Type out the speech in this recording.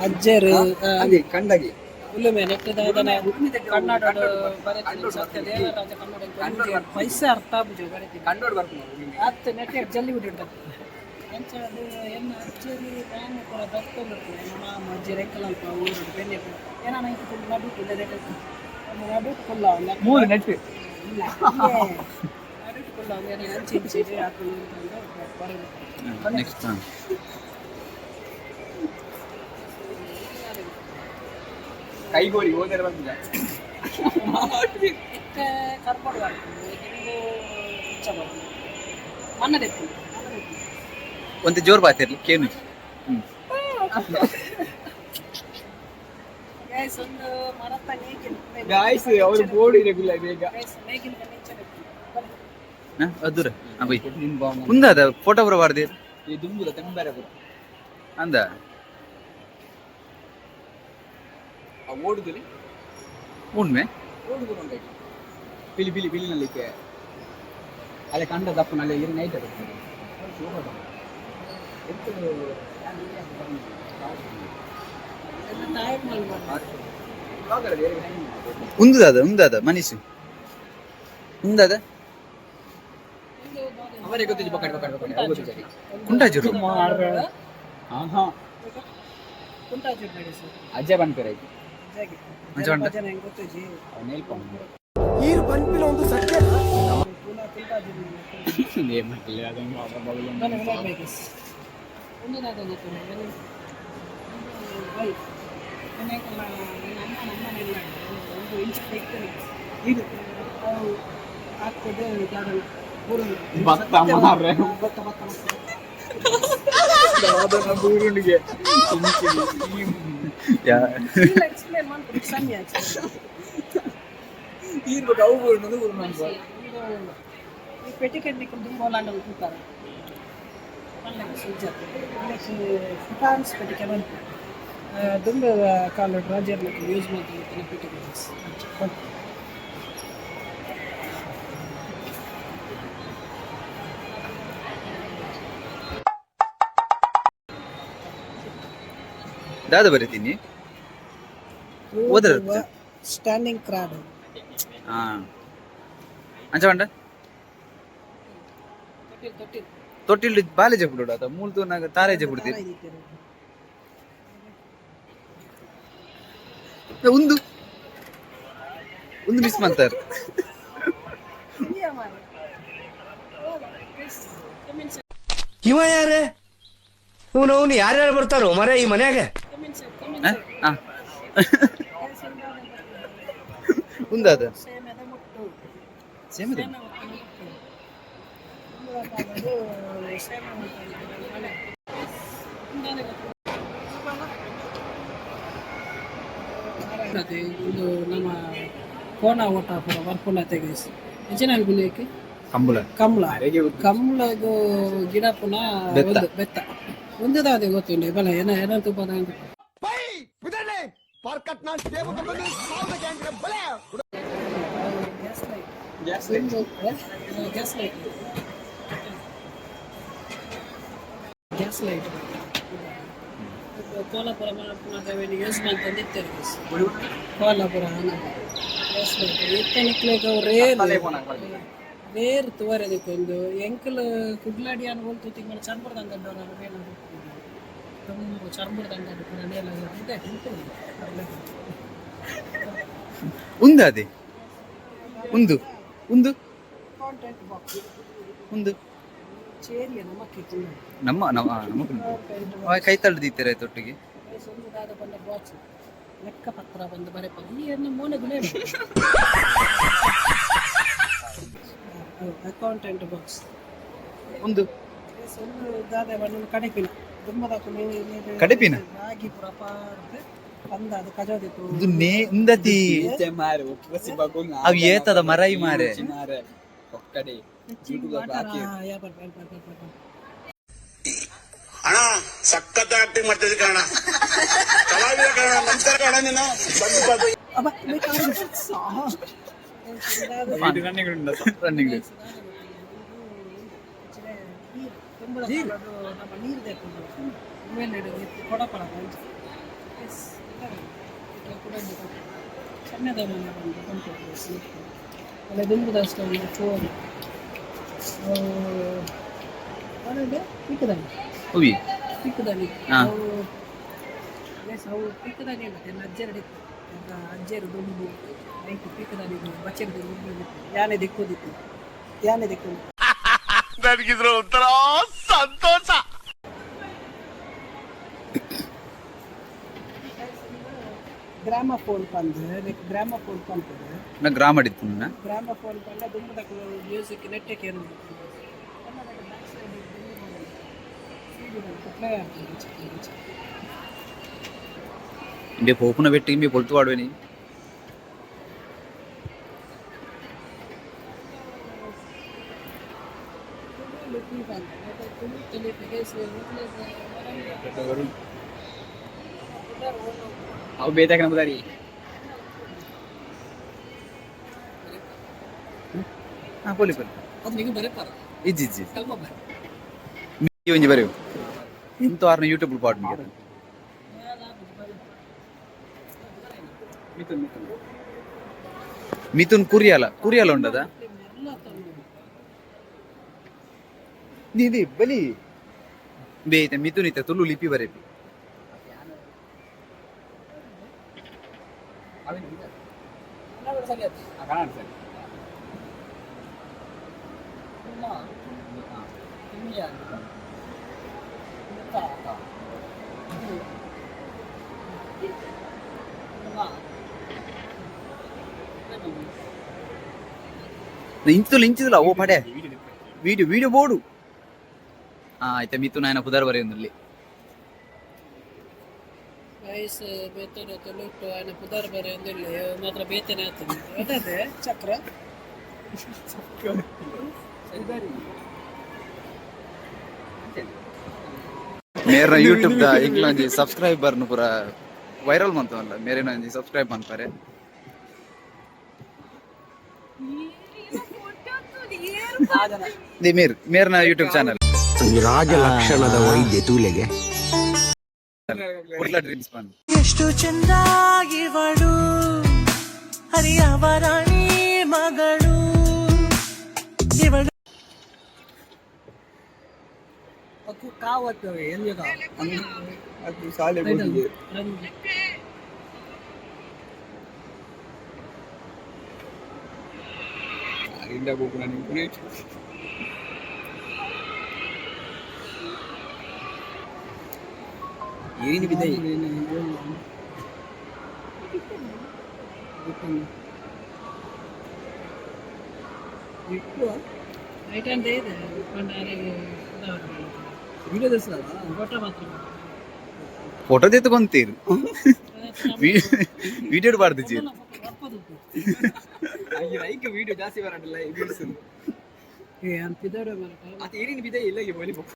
ಅಜ್ಜೆರ್. ಅದೇ ಕಂಡಗೆ. ಉಲುಮೆ ನೆಟ್ ದಾದನ ಕನ್ನಡಡ್ ಬರೆತಿನಿ ಸತ್ಯ ದೇವರಾಜ ಕನ್ನಡ ಪೈಸೆ ಅರ್ಥ ಆಪುಜಿ ಬರೆತಿನಿ. ಕಂಡೋಡ್ ಬರ್ಪುನ. ಅತ್ ನೆಟ್ ಜಲ್ಲಿ ಬಿಟ್ಟು ಅಂಚ ಅದು ಎನ್ನ ಅಜ್ಜೆರ್ ಬ್ಯಾನ್ ಪೂರ ದತ್ತೊಂದು ಎನ್ನ ಮಾಮ ಅಜ್ಜೆರ್ ಎಂಕಲಲ್ಪ ಊರುಡು ಬೆನ್ನಿ ಏನಾನ ಇಂಕ್ ಫುಲ್ ನಡುಟು ನೆಟ್ ಒಂದು ನಡುಟು ಕುಲ್ಲ. ಮೂರು ನೆಟ್. ಇಲ್ಲ, ನಡುಟು ಕುಲ್ಲ ಏನ ಅಂಚೆ ಇಂಚೆ ಹಾಕೊಂಡು ಅಂತಂದು ಬರೋದು. ನೆಕ್ಸ್ಟ್. ಕೈಗೋರಿ ಹೋದರೆ ಬಂದಿಲ್ಲ. ಇತ್ತೆ ಕರ್ಕೊಂಡು ಬರ್ತೀನಿ ನಿಮ್ಗೆ ಇಚ್ಛೆ ಬರ್ತದೆ ಮನ್ನದೆಪ್ಪು ಮನ್ನದೆಪ್ಪು. ಒಂತೆ ಜೋರ್ ಬಾತಿರ್ಲಿ ಕೇನು. ಹ್ಮ್. ಗೈಸ್, ಒಂದು ಮರತ್ತ ನೇಗಿಲು. ಗಾಯ್ಸ್, ಅವರು ಬೋರ್ಡ್ ಇರಲಿಲ್ಲ ಬೇಗ. ಗೈಸ್, ನೇಗಿಲು ನೇಚರ್. ಅದುರ ಬೈ ಉಂದಾದ ಫೋಟೋ ಬರ ಬಾರ್ದಿ. ಈ ದುಂಬುದ ತೆಂಬರೆ ಪೂರ. ಅಂದ. ಆ ಓಡುದಿಲ್ಲ. ಉಣ್ಮೆ. ಓಡುದು ಉಂಟು ಪಿಲಿ ಪಿಲಿ ಪಿಲಿ ನಲ್ಲಿಕ್ಕೆ ಅಲ್ಲೇ ಕಂಡ ದಪ್ಪನ ಅಲ್ಲೇ ಇರು ನೈಟ್ ಅದು. ಎಲ್ಲ ತಾಯಿ ಮಾಡ್ಬಾರ್ದು. ಉಂದುದಾದ ಉಂದಾದ ಮನೀಶ್ ಉಂದಾದ. ಅವರೇ ಗೊತ್ತಿದ್ದು ಬಕಡ್ ಬಕಡ್ ಬಕಡ್ ಗೊತ್ತಿದ್ದು. ಕುಂಟಾಜುರು. ಹಾ ಹಾ. ಕುಂಟಾಜು ಗೈಸ್. ಅಜ್ಜ ಬಂದ್ಪೇರ ಆಯ್ತು. ಜಾಗೆ. ಅಜ್ಜ ಬಂಟ. ಜನ ಹೆಂಗ್ ಗೊತ್ತಿಜಿ. ಅವ್ನು ಹೇಳ್ಕೊಂಡು. ಪುನಃ ಕುಂಟಾಜು. ಗೈಸ್, ಒಂದು ಬೈ ಅಮ್ಮ ನಮ್ಮನೆ ಇಲ್ಲ ಒಂದು ಇಂಚ್ ಬೈಕ್ತದೆ ಇದು ಅವು ಆಗ್ತದೆ ದಾದನ ಬೂರುಂಡು. ಭತ್ತ ಮಾರ್ರೆ. ಭತ್ತ ಭತ್ತ ಭತ್ತ. ಬೂರುಂಡಿಗೆ. ಯಾ. ಇಲ್ಲ, ಎಕ್ಸ್ಪ್ಲೇನ್ ಮಾಡ್ಕೊಡಿ ಸಮಯ explain. ಈರ್ಬೇಕು ಅವು ಬೂರುಂಡು ಬೂರುಂಡು. ಇದು ಈ ಪೆಟಿಕೆಟ್ ನಿಕ್ಕಲು ದುಂಬು ಹೊಲಾಂಡ ತೂತಾರೆ ಫುಟಾನ್ಸ್ ಪೆಟಿಕೆ ಬಂತು ದುಂಬು ಕಾಲ ರಾಜರ್ ಯೂಸ್ ಮಾಡ್ತಾರೆ ಪೆಟಿಕೆ. ದಾದ ಬರೀತೀನಿ ಓದ್ರ. ಸ್ಟ್ಯಾಂಡಿಂಗ್ ಕ್ರಾಡ್. ಹಾ, ಅಂಚ ಬಂಡ. ತೊಟ್ಟಿಲ್ ತೊಟ್ಟಿಲ್. ತೊಟ್ಟಿಲ್ ಬಾಲೆ ಜಪುಡು ಆತ ಮೂಲ ತೂನಾಗ ತಾರೆ ಜಪುಡ್ತೀರಿ. ಉಂದು ಒಂದು ಮಿಸ್ ಮಾಡ್ತಾರೆ. ಇವ ಯಾರೇ? ಇವನು ಅವನು ಯಾರ್ಯಾರು ಬರ್ತಾರೋ ಮರ ಈ ಮನ್ಯಾಗ. ಹಾ, ಉಂದಾದ. ಸೇಮೆದ ಮುಟ್ಟು. ಸೇಮ್ ಇದೆ. ಸೇಮೆ ಮುಟ್ಟು. ಅದು ಸೇಮೆ ಮುಟ್ಟು. ಅದೇ ಇದು ನಮ್ಮ ಕೋಣ ಓಟ ಪೂರ ಬರ್ಪುಂಡ ತೆಗೆಸ್ ಎಂಚಿನ ಅನ್ಪುಂಡು ಕಂಬಳ. ಕಮ್ಲ ಕಮ್ಲಗು ಗಿಡ ಪುನಃ. ಬೆತ್ತ. ಒಂದು ಬೆತ್ತ ಒಂದುದ ಅದೇ ಗೊತ್ತುಂಡು ಬಲ ಏನ ಏನ ತುಪ್ಪ. Gas light. Gas. Gas light, gas light. Kolapura ಪುನಃ ಯೂಸ್ ಮಾಡ್ತಂದಿತ್ತೇವೆ ಕೋಲಾಪುರ ಗ್ಯಾಸ್ ಲೈಟ್ ಇತ್ತೆ ನಿಕ್ಲೆಗ್ ರೇರ್ ರೇರ್ ತುವರೆ ಒಂದು ಎಂಕಲ್ ಕುಡ್ಲಾಡಿ ಅನ್ ಹೋಲ್ತು ತಿಂಗಳ ಚರ್ಮದ ಅಂಗಡಿ ಬೇಲ ತುಂಬ ಚರ್ಮದ ಅಂಗಡಿ ಪೂರ ನೇಲ ಇದೆ. ಉಂದಾದೆ ಉಂದು ಉಂದು. Content box. ಉಂದು. ಚೇರಿಯ ನಮಕ್ಕೆ. ನಮ್ಮ ನಮ್ಮ ನಮ್ಮ ಕೈ ತಳ್ದಿತ್ತಾರೆ ತೊಟ್ಟಿಗೆ. ಒಂದು ದಾದ ಬಂದ ಬಾಕ್ಸ್ ಲೆಕ್ಕಪತ್ರ ಬಂದು ಬರೆಪ ಈ ಎನ್ನ ಮೋನೆಗುಲೇ ಅಕೌಂಟೆಂಟ್ ಬಾಕ್ಸ್. ಒಂದು. ಒಂದು ದಾದ ಬಂದು ಕಡೆಪಿನ ದುಂಬದಾಕು. ಕಡೆಪಿನ? ರಾಗಿ ಪೂರ ಪಾರ್ದು ಪಂದ ಅದು ಕಜೋದಿತ್ತು. ಇದು ನೇ ಉಂದತಿ. ಮಾರೆ ಒಪ್ಪಸಿ ಬಗುಲ್. ಅವು ಏತದ ಮರೈ ಮಾರೆ. ಮಾರೆ ಒಕ್ಕಡೆ ಯೂಟ್ಯೂಬ್ ಹಾಕಿ. ಅಣ್ಣ, ಸಖತ್ ಆಕ್ಟಿಂಗ್ ಮಾಡ್ತಿದ್ದೆ ಕಣ, ಕಲಾವಿದ ಕಣ. ನಮಸ್ಕಾರ ಕಣ, ನೀನು ಬಂದು ರನ್ನಿಂಗ್. ನಮ್ಮ ನೀರು ಕೊಡಪಳ. ಎಸ್ ಸಣ್ಣದ ಮನೆ ಬಂದು ಅಲ್ಲ ದುಂಬುದ ಅಷ್ಟೇ ಒಂದು ಫೋನ್ ಪಿಕ್ಕದಾನಿ. ಹುವಿ. ಪಿಕ್ಕದಾನಿ. ಹಾ. ಅವು ಎಸ್ ಅವು ಪಿಕ್ಕದಾನಿ ಅಲ್ಲ, ಎಲ್ಲ ಅಜ್ಜರಡಿ ಅಜ್ಜರು ದುಂಬು ಐಕು ಪಿಕ್ಕದಾನಿ ಬಚ್ಚೆದ ದುಂಬು ಯಾನೆ ದಿಕ್ಕೋದಿತ್ತು, ಯಾನೆ ದಿಕ್ಕೋದು. ನನಗಿದ್ರ ಒಂಥರ ಸಂತೋಷ. ಗ್ರಾಮಫೋನ್ ಪಂದ್, ಗ್ರಾಮಫೋನ್ ಪಂಪುಡು. ನಾ ಗ್ರಾಮ ಅಡಿತ್ತು. ಗ್ರಾಮಫೋನ್ ಪಂಡ ದುಂಬುದಕ್ಕೂ ಮ್ಯೂಸಿಕ್ ನೆಟ್ಟೆ ಕೇನು ಪ್ಲೇ ಆಗ್ತದೆ. ಇಂಬೆ ಪೋಪುನ ಬೆಟ್ಟಿ ಇಂಬೆ ಪೊಲ್ತು ಪಾಡುವೆನಿ. ಲಿಪಿ ಪಂದ್ ತುಳು ಲಿಪಿ. ಅವು ಬೇತಾಕನ ಬದಾರಿ. ಹಾ, ಪೊಲಿ ಪೊಲಿ. ಅದು ನಿಮಗೆ ಬರಪಾರ. ಇಜ್ಜಿ ಇಜ್ಜಿ. ಕಲ್ಪ ಬರ. ಒಂಜಿ ಬರೆವು ಎಂತ ಆರ್ನ ಯೂಟ್ಯೂಬ್ ಪಾಡ್. ಮಿಥುನ್ ಮಿಥುನ್. ಮಿಥುನ್ ಕುರಿಯಾಲ ಕುರಿಯಾಲ ಉಂಡದ ನೀದಿ ಬಲಿ ಬೇಯ್ತೆ ಮಿಥುನ್ ಇತ್ತೆ ತುಳು ಲಿಪಿ ಬರೆಪಿ. ಕನ್ನಡ ಸರಿ. ಇಂಚುಲ ಇಂಚುಲ ಓ ಪಡೆ ವಿಡಿಯೋ ವಿಡಿಯೋ ಬೋರ್ಡು. ಹಾ, ಆಯ್ತಾ, ಮಿಥುನ್ ಆಯನ ಪುದರ್ ಬರೆಯೊಂದುಲ್ಲಿ. ವಯಸ್ಸು ಬೇತನೆ ತುಳುಟು ಆಯ್ನ ಪುದರ್ ಬರೆ ಒಂದಿಲ್ಲ ಮಾತ್ರ ಬೇತನೆ ಆಗ್ತದೆ ಅದೇ ಚಕ್ರ. ಮೇರ್ನ ಯೂಟ್ಯೂಬ್ ದ ಇಂಕ್ಲೊಂಜಿ ಸಬ್ಸ್ಕ್ರೈಬರ್ ನು ಪೂರ ವೈರಲ್ ಮಂತವಲ್ಲ, ಮೇರೇನ ಒಂಜಿ ಸಬ್ಸ್ಕ್ರೈಬ್ ಮನ್ಪರೆ. The ಮೇರ್ ಮೇರ್ನ ಯೂಟ್ಯೂಬ್ ಚಾನಲ್. ರಾಜಲಕ್ಷಣದ ವೈದ್ಯ ತೂಲೆಗೆ. ಕುಡ್ಲ ಡ್ರೀಮ್ಸ್ ಪನ್. ಎಷ್ಟು ಚೆಂದಾಗಿವಳು ಹರಿಯವರಾಣಿ ಮಗಳು ಇವಳು. ಅದು ಶಾಲೆ ಹೋಗಿದೆ. ರಂಜಿ. ಅಲ್ಲಿಂದ ಹೋಗು ನಾನು. ಏರಿನ ಬಿದ್ದ. ರೈಟ್ ಹ್ಯಾಂಡ್ ಇದೆ ಪಂಡ. ವಿಡಿಯೋ ದರ್ಶನ. ಫೋಟೋ ಮಾತ್ರ. ಫೋಟೋ ತೆತ್ಕೊಂತೀರ್, ವಿಡಿಯೋ ಬಾರ್ದಿಜಿ. ಲೈಕ್ ವಿಡಿಯೋ ಜಾಸ್ತಿ ಬರಲ್ಲ. ಏ ಅಂತಿದ್ದಾರೆ ಮರ. ಅದು ಏರಿನ ಬಿದ್ದ ಇಲ್ಲ. ಒಲಿ.